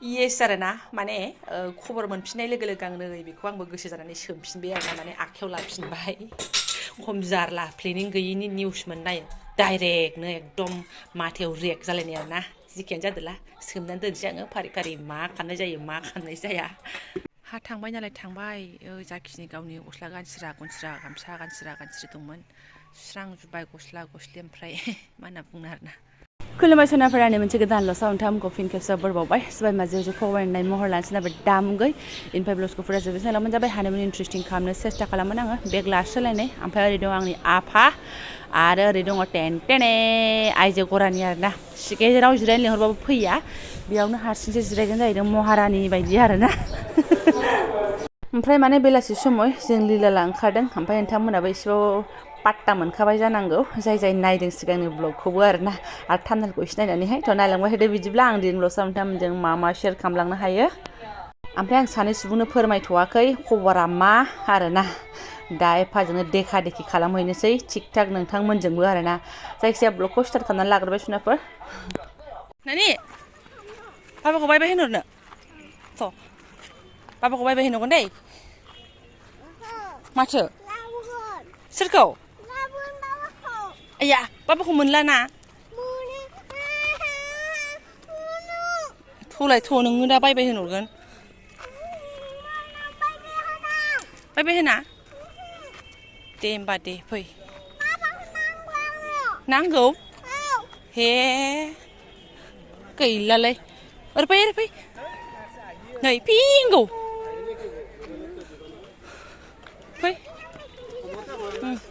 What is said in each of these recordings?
yes आरो ना माने खबर मोनफिननाय लोगो लोगो आं नै बेखौ आंबो गोसो जानानै सोंफिनबाय आरो ना माने आखायाव लाफिनबाय खम जारला प्लेनिं गैयिनि निउस मोननाय डाइरेक्टनो एकदम माथायाव रियेक्ट जालायनाय आरो ना जिखियानो जादोला सोमनानै दोनसै आङो फारि फारि मा खालामनाय जायो मा खालामनाय जाया हा थांबाय नालाय थांबाय जाखिनि गावनि गस्ला गानस्रा गनस्रा गामसा गानस्रि दंमोन सुस्रांजोब्बाय गस्ला गस्लि ओमफ्राय मा होनना बुंनो आरोना खुलुमबाय सनाफोरानि मोनसे गोदान ल'सा नोंथांमोनखौ फिन खेबसेयाव बरबावबाय सोरबा माजे फरायनाय महर लानोसै नाबाय दामुगै इनफाय ब्लाउसखौ फुरा जोबोद लामोन जाबाय हानायमोन इन्ट्रेस्टिं खालामनो सेस्था खालामोन आङो बेग लास्रोलायनाय ओमफ्राय ओरै दं आंनि आफा आरो ओरै दङ टेनटेने आइजो गरानि आरोना गेजेराव जिरायनो लिंहरबाबो फैया बेयावनो हारसिंसो जिरायगोन जाहैदों महारानि बायदि आरोना ओमफ्राय माने बेलासि समाव जों लीलाला ओंखारदों ओमफ्राय नोंथांमोनाबो एसेबाव पाट्टा मोनखाबाय जानांगौ जाय नायदों सिगांनि ब्लगखौबो आरोना आरो थामनेलखौ एसे नायनानैहाय थ' नायलांबाय थादो बिदिब्ला आं दिनैल'सो नोंथांमोनजों मा शेयार खालामलांनो हायो ओमफ्राय आं सानै सुबुंनो फोरमायथ'वाखै खबरा मा आरोना दा एफाजोंनो देखा देखि खालामहैनोसै थिग थाक नोंथांमोनजोंबो आरोना जायखिजाया ब्लगखौ स्टार्ट खालामनानै लाग्रोबाय सुनाफोर नानि बाबाखौ बाय बाय होनहरनो थ' बाबाखौ बाय बाय होनहरगोन दै माथो सोरखौ आया बाबाखौ मोनला ना थ'लाय थ' नोङो दा बाय बाय होनहरगोन बाय बाय होना दे होमबा दे फै नांगौ हे गैलालाय ओरै फै नै फिंगौ फै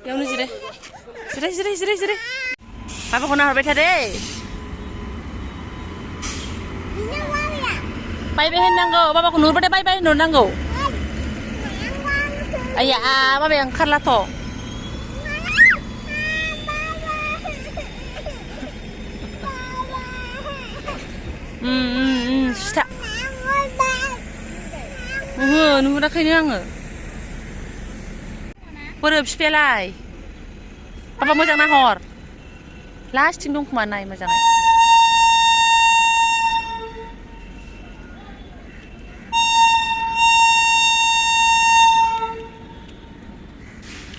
बेयावनो जिराय बाबाखौ नाहरबाय था दे बाय बाय होननांगौ बाबाखौ नुहुरबाथाय बाय बाय होनहरनांगौ आया बाबाया ओंखारलाथ' सिथा ओहो नुहुराखैनो आङो बोरो बिफायालाय बाबा मोजां नाहर लास्टथिं दं खोमा नाय मोजाङै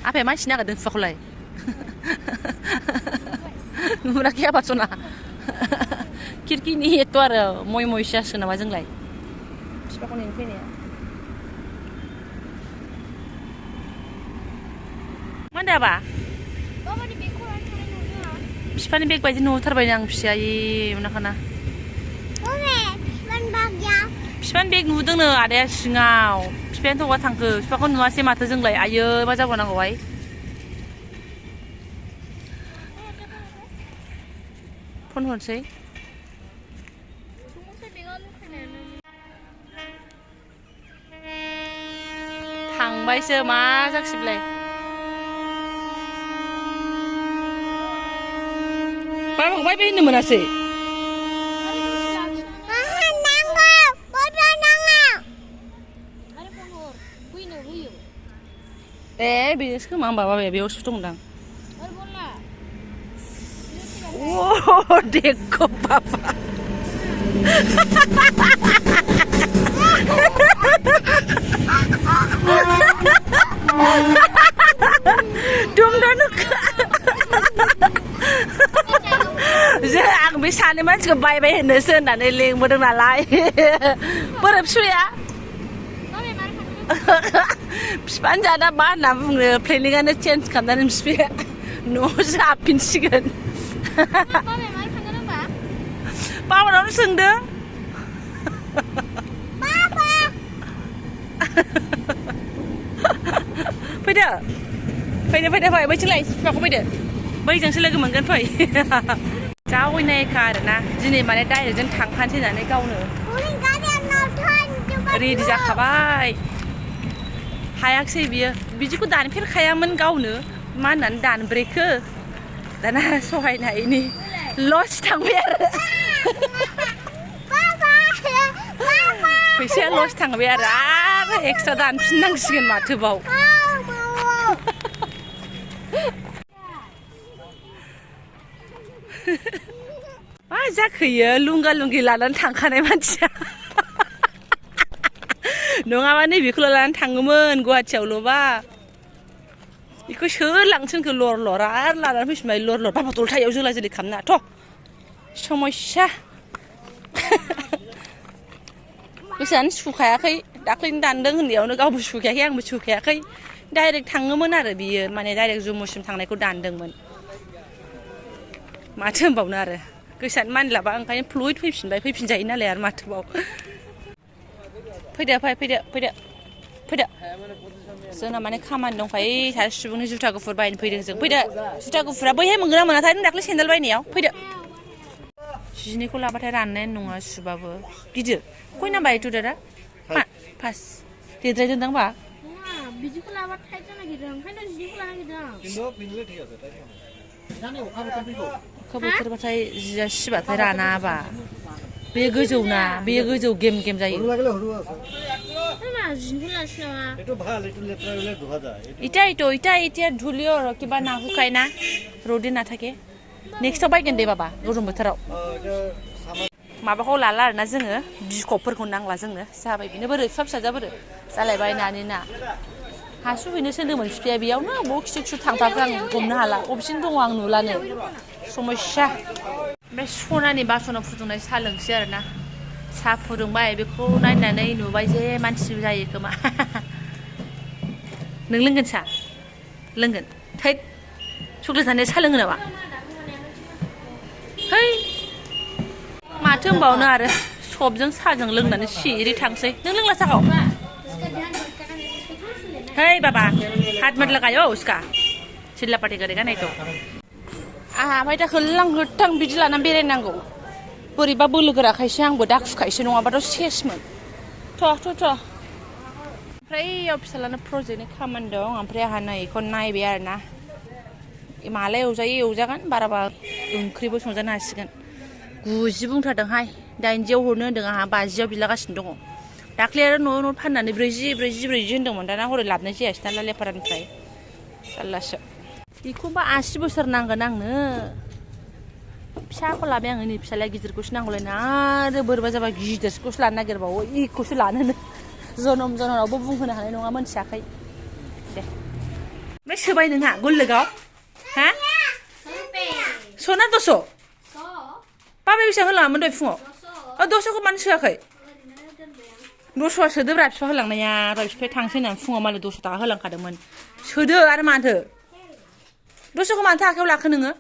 आफाया मानसि नागिरदों बिफाखौलाय नुहुराखै आबा सना खिरखिनि एथ' आरो मयसो जासिगोन नामा जोंलाय बिफाखौ नेनो फैनाया मा होनदों आबा बिफानि बेग बायदि नुहुरथारबाय आं फिसायै मोनाखाना बिफानि बेग नुदोंनो आदाया सिङाव बिफायानो थ'गा थांखो बिफाखौ नुवासै माथो जोंलाय आयै मा जाबावनांगौहाय फन हरसै थांबायसो मा जाखिसैलाय बाबाखौ बाय बाय होननो मोनासै ए बेसो खोमा होमबा बाबाया बेयावसो दंदां अ देखो बाबा आं बे सानै मानसिखौ बाय बाय होनोसो होननानै लेंबोदों नालाय बोरै फिसाया बिफानो जादा मा होनना बुङो प्लेनिंआनो चेन्ज खालामनानै बिफाया न'आवसो हाबफिनसिगोन बाबानावनो सोंदो फैदो फै बैथिंलाय बिफाखौ फैदो बैजोंसो लोगो मोनगोन फै जा अयनायखा आरोना दिनै माने डाइरेक्टजों थांखानोसै होननानै गावनो रेडि जाखाबाय हायाखिसै बियो बिदिखौ दानफेरखायामोन गावनो मा होननानै दानब्रेखो दाना सहायनो हायैनि लस थांबाय आरो फैसाया लस थांबाय आरो एक्सट्रा दानफिननांसिगोन माथो बाव मा जाखोयो लुंगा लुंगि लानानै थांखानाय मानसिया नङाबा नैबेखौल' लानानै थाङोमोन गुवाहाटियावल'बा बेखौ सोर लांसोनखो लर लर आरो लानानै फैफिनबाय लर लर बाबा दलथायाव जोला जोलि खालामना थ' समस्या गोसोआनो सुखायाखै दाख्लैनो दानदों होननायावनो गावबो सुखायाखै आंबो सुखायाखै डाइरेक्ट थाङोमोन आरो बियो माने डाइरेक्ट जम्मुसिम थांनायखौ दानदोंमोन माथो होनबावनो आरो गोसोआनो मानिलाबा ओंखायनो फ्लुइड फैफिनजायो नालाय आरो माथोबाव फैदो फैदो जोंना माने खामानि दंखायो सासे सुबुंनि जुथा गुफुर बायनो फैदों जों फैदो जुथा गुफुरा बैहाय मोनगोन ना मोनाथाय नों दाख्लै सेन्देल बायनायाव फैदो जिनिखौ लाबाथाय राननाय नङा सुबाबो गिदिर खय नाम्बार एथ' दादा पास देरद्रायदोंदां बा बिदिखौ लाबा टाइट जानो नागिरदों ओंखायनो जिनिखौ लानो नागिरदों अखा बोथोरबाथाय जिया सिबाथाय रानाबा बे गोजौना बेयो गोजौ गेम गेम जायो इटा धुलियो किबा नाहुखाय ना र'दे नाथाके नेक्स्टआव बायगोन दे बाबा गरम बोथोराव माबाखौ लाला आरोना जोङो बिखबफोरखौ नांला जोंनो जाबाय बेनो बोरै फिसा जाबोरो जालायबाय नानि ना हासुहैनो सोंदोंमोन बिफाया बेयावनो बबाव खिथु थांफाखो आं हमनो हाला बबेसिम दङ आं नुलानो समस्या ओमफ्राय सनानि बासनाव फुदुंनाय साहा लोंसै आरोना साहा फुदुंबाय बेखौ नायनानै नुबाय जे मानसि जायो खोमा नों लोंगोन साहा लोंगोन थैद चक्लेट जानाय साहा लोङो नामा है माथो होनबावनो आरो सबजों साहाजों लोंनानै सिरि थांसै नों लोंला साहाखौ है बाबा हाथ मत लगायो उसका चिल्ला पार्टी करेगा नहीं तो आहा ओमफ्राय दा होल्लां होथां बिदि लानानै बेरायनांगौ बोरैबा बोलो गोराखायसो आंबो दाखुखायसो नङाबाथ' सेसमोन थ' ओमफ्राय इयाव फिसालानो प्रजेक्टनि खामानि दं ओमफ्राय आंहा नै बेखौ नायबाय आरोना माला एवजागोन बाराबा ओंख्रिबो संजानो हासिगोन 90 बुंथारदोंहाय 80आव हरनो होन्दों आंहा 50आव बिलागासिनो दङ दाख्लै आरो न' फाननानै 40 होन्दोंमोन दाना हरै लाबोनाय जायासै नालाय लेपारानिफ्राय जारलासो बेखौबा 80 बोसोर नांगोन आंनो फिसाखौ लाबाय आङो नै फिसालाया गिदिरखौसो नांगौलायनो आरो बोरैबा जाबा गिदिरखौसो लानो नागिरबावो इखौसो लानोनो जनमनावबो बुंहोनो हानाय नङा मोनथियाखै दे ओमफ्राय सोबाय नोंहा गुल्लगाव हा सना 200 बाबाया बेसेबां होलाङामोन दहाय फुङाव 200खौ मानो सोआखै 200आ सोदोब्रा बिफा होलांनाया र' बिफाया थांसै होननानै फुङाव मालाय 200 थाखा होलांखादोंमोन सोदो आरो माथो 200खौ मानोथो आखायाव लाखो नोङो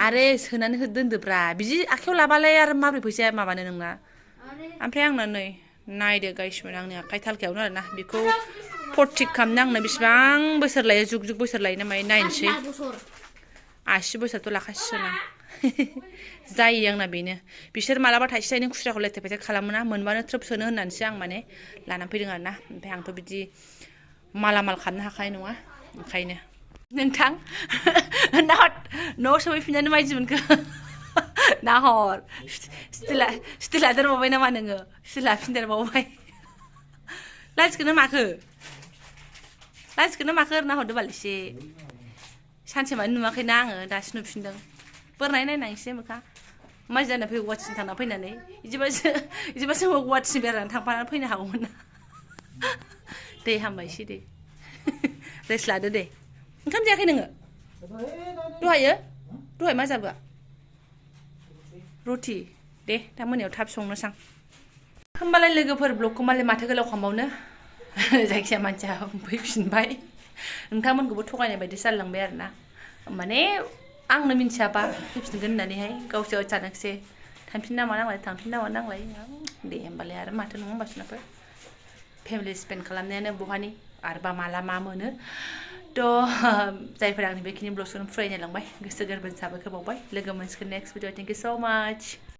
आरे सोनानै दोनदोब्रा बिदि आखायाव लाबालाय आरो माब्रै फैसाया माबानो नोंना ओमफ्राय आंना नै नायदो गाइसमोन आंनि आखाइ थालखायावनो आरोना बेखौ फटिक खालामनो आंनो बेसेबां बोसोर लायो जुग बोसोर लायो ना मायो नायनोसै 80 बोसोरथ' लाखासिगोन आं जायो आंना बेनो बिसोर मालाबा थाइसे थाइनै खुस्राखौ लेथेर फेथेर खालामोना मोनबानो थ्रोब सोनो होननानैसो आं माने लानानै फैदों आरोना ओमफ्राय आंथ' बिदि मालामाल खालामनो हाखानाय नङा ओंखायनो नोंथां नाहर न'आव सफैफिननानै मायदि मोनखो नाहर स्टिला देरबावबाय नामा नोङो स्टिला फिनदेरबावबाय लाजिखोना माखो नाहरदो बाल एसे सानसे मानि नुवाखैना आङो दासो नुफिनदों बोरनाय नायनांसै मोखा माजि जाना फैगौ गुवाहाटिसिम थांना फैनानै इदिबासो गुवाहाटिसिम बेरायनानै थांफानानै फैनो हागौमोन ना दे हामबायसै दे रेस्ट लादो दे ओंखाम जायाखै नोङो दहाय मा जाबोआ रुटि दे दा मोनायाव थाब संनोसां होमबालाय लोगोफोर ब्लगखौ मालाय माथो गोलाव खालामबावनो जायखिजाया मानसिया फैफिनबाय नोंथांमोनखौबो थगायनाय बायदि जालांबाय आरोना माने आंनो मिन्थियाबा फैफिनगोन होननानैहाय गावसो अचानकसे थांफिन नामा नांलाय दे होमबालाय आरो माथो नङा होमबा सुनाफोर फेमिलि स्पेन्ड खालामनायानो बहानि आरोबा माला मा मोनो थ' जायफोरा आंनि बेखिनि ब्लगखौ फरायनो लांबाय गोसो गोरबोनि साबायखर बावबाय लोगो मोनसिगोन नेक्स्ट भिडिअ थेंक इउ स' माच